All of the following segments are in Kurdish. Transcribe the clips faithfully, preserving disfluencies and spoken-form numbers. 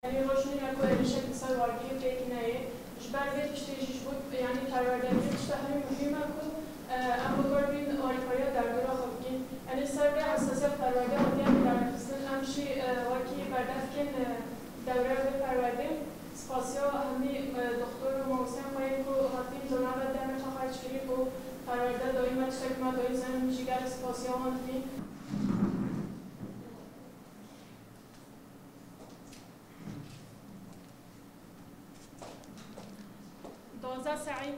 Yanî rojîne ku êrîşek li ser wargehê pêk neyê. Ji ber vê tiştê jî ji bo, yanî perwerdegirî tişta herî muhîm e ku, e, em bi kar bînin alîkariya derdora xwe bikin. Yanî ser vê esasî perwerde hatiye derdixistin. Em jî, e, wekî berdevkên, e, dewre vê perwerdê spasiya hemî, e, doktor û mamosteyên xwe yên ku hatin di nava demê xwe xerc kirî ku perwerde dayî me tiştek me dayî, em jî gelek spasiya wan dikîn. Doza Seîd.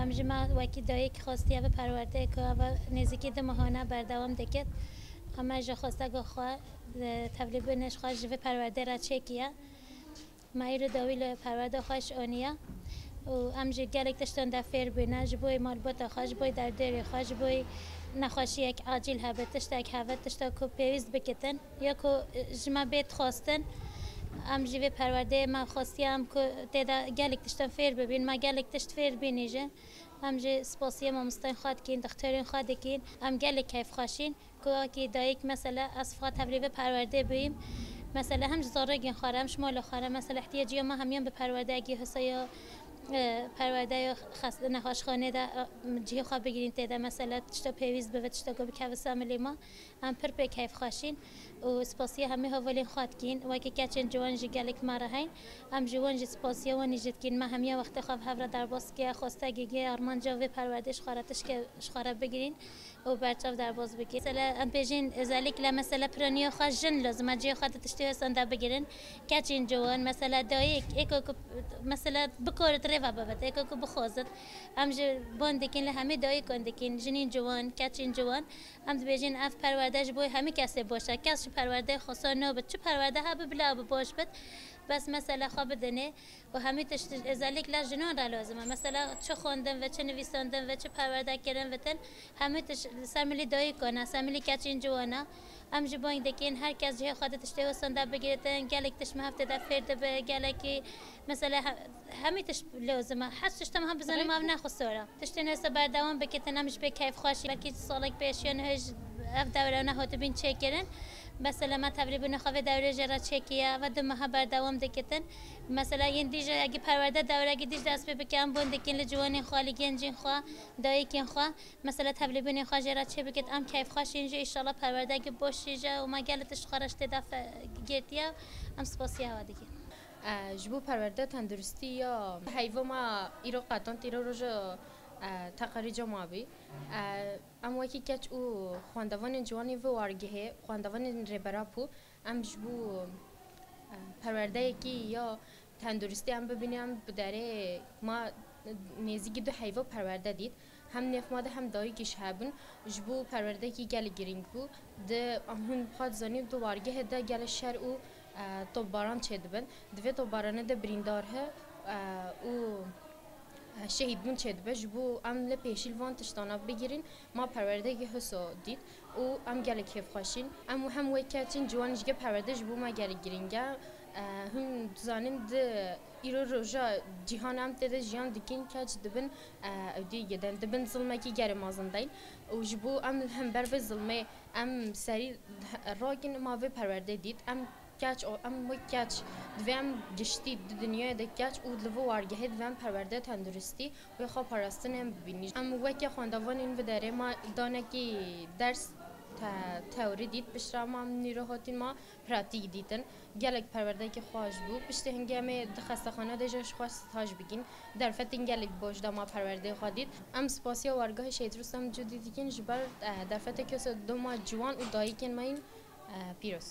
Em ji me wekî dayik xwestiye bi perwerdeyê ku eva nêzîkî du mehane berdewam dikit. Em ji xwesteka xwe, e, tevlîbûnê ji xwe ji vê perwerdê re çêkiye. Me îro dawî li perwerda xwe ji aniye û em ji gelek tiştan de fêr bûne, ji bo malbata xwe, ji bo derdorê xwe, ji bo nexweşiyek acîl hebe, tiştek hebe, tişta ku pêwîst bikitin ya ku, e, ji me bê dixwastin. Em jî vê perwerdeyê me xwestiye em ku tê de gelek tiştan fêr bibîn, me gelek tişt fêr bînî jî. Em jî spasiya mamosteyên xwe dikîn, dixtorên xwe dikîn. Em gelek keyfxweş în. Ku wekî dayik, mesela, ez fixwe tevlî vê perwerdê bûyîm. Mesela, hem ji zarokên xwe re, hem ji mala xwe re, mesela, ihtiyaciya me hemiyan bi perwerdeyekî hisa ya, e, perwerdeya xes-, nexweşxanê de, e, cihê xwe bigirîn tê de, mesela, tişta pêwîst bibe, tişta ku bikeve ser milê me. Em pir pê keyfxweş în û spasiya hemî hevalên xwe dikîn. Wekî keçên ciwan jî gelek me re heyn. Em ji wan jî spasiya wan jî dikîn. Me hemiya wextê xwe bi hev re derbas kiriye. Xwestekî gê armanca vê perwerdê ji xwe re tişke ji xwe re bigirîn û berçav derbas bike. Mesela, em bêjin, özellikle mesela piraniya xwe jin lazim e, cihê xwe di tiştê hestan de bigirin. Keçên ciwan, mesela dayik, êko ku, mesela bikarit rêve bibit, êko ku bixwazit. Em ji ban dikin, li hemî dayikan dikin, jinên ciwan, keçên ciwan. Em dibêjin, ev perwerde ji bo hemî kesê baş e. Kes ji perwerdeyê xwesar nabit. Çi perwerde hebe bila bi baş bit. Bes mesela xwe bidinê. Û hemî tişt, özellikle jinan re lazim e. Mesela çi xwendin ve, çi nivîsandin ve, çi perwerde kirin ve tin, hemî tişt li ser milî dayikan e, ser milî keçên ciwan e. Em ji bo wan dikin, her kes cihê xwe di tiştê hostan de bigiritin, gelek tişt me hev tê de fêr dibe, gelekî, mesela he-, hemî tişt lazim e. Her tişt em hem bizanin, me ev nexwe sor e. Tiştên hesa berdewam bikitin, em ji pê keyfxweş, belkî salek pêş yan hej ev dewre nehatibîn çêkirin. Mesela me tevlîbûna xwe vê dewrê jê re çêkiye, ve du meha berdewam dikitin. Mesela yên dî jî egî perwerde dewrekî dî jî dest pê bike, em bon dikin li ciwanên xwe, li gencên xwe, dayikên xwe, mesela tevlîbûnên xwe jê re çê bikit, em keyfxweş în jî, înşallah perwerdeyekî baş jî je û me gelek tişt xwe re ji tê de fe-, girtiye, em spasiya we dikin. E, ji bo perwerde tenduristî ya heyva me îro qetand, îro roja, e, teqerîca ma bî. E, Em wekî keç û xwendevanên ciwanên vê wargehê, xwendevanên Rêber Apo, em ji bo, e, perwerdeyekî ya tenduristî em bibînin, em bi derê ma nêzîkî du heyva perwerde dît. Hem nêv ma de hem dayikî ji hebûn. Ji bo perwerdeyekî gelek girîng bû. Di, em hûn xwe dizanîn, di wargehê de gelek şer û, e, topbaran çêdibin. Di vê topbarane de birîndar he, e, û şehîdbûn çêdibe. Ji bo em li pêşî li van tiştana bigirîn, ma perwerdeyekî hiso dît û em gelek kêfxweş în. Em hem wê keçên ciwan jî ge perwerde ji bo me gelek girîng e. E, hûn dizanin di îro roja cîhan em tê de jiyan dikin, keç dibin, e, ew dî geden, dibin zilmekî gelek mezin de yn. Û ji bo em li hember vê zilmê em serî rakin, ma vê perwerde dît. Em Keç, o, em wek keç, divê em giştî di dinyayê de keç û li vê wargehê divê em perwerde tenduristî wê xwe parastin em bibînin. Em weke xwendevanên vê derê ma danekî ders te-, teorî dît, piştre ma em nîro hatin ma pratîk dîtin. Gelek perwerdeyekî xweş bû. Piştî hingê em ê di xestexane de jî ji xwe staj bikîn. Derfetên gelek baş de ma perwerdeyê xwe dît. Em spasiya wargehê Şehîd Rustem Cûdî dikin ji ber, eh, derfeteke wisa doma ciwan û dayikên me yên, eh, pîroz.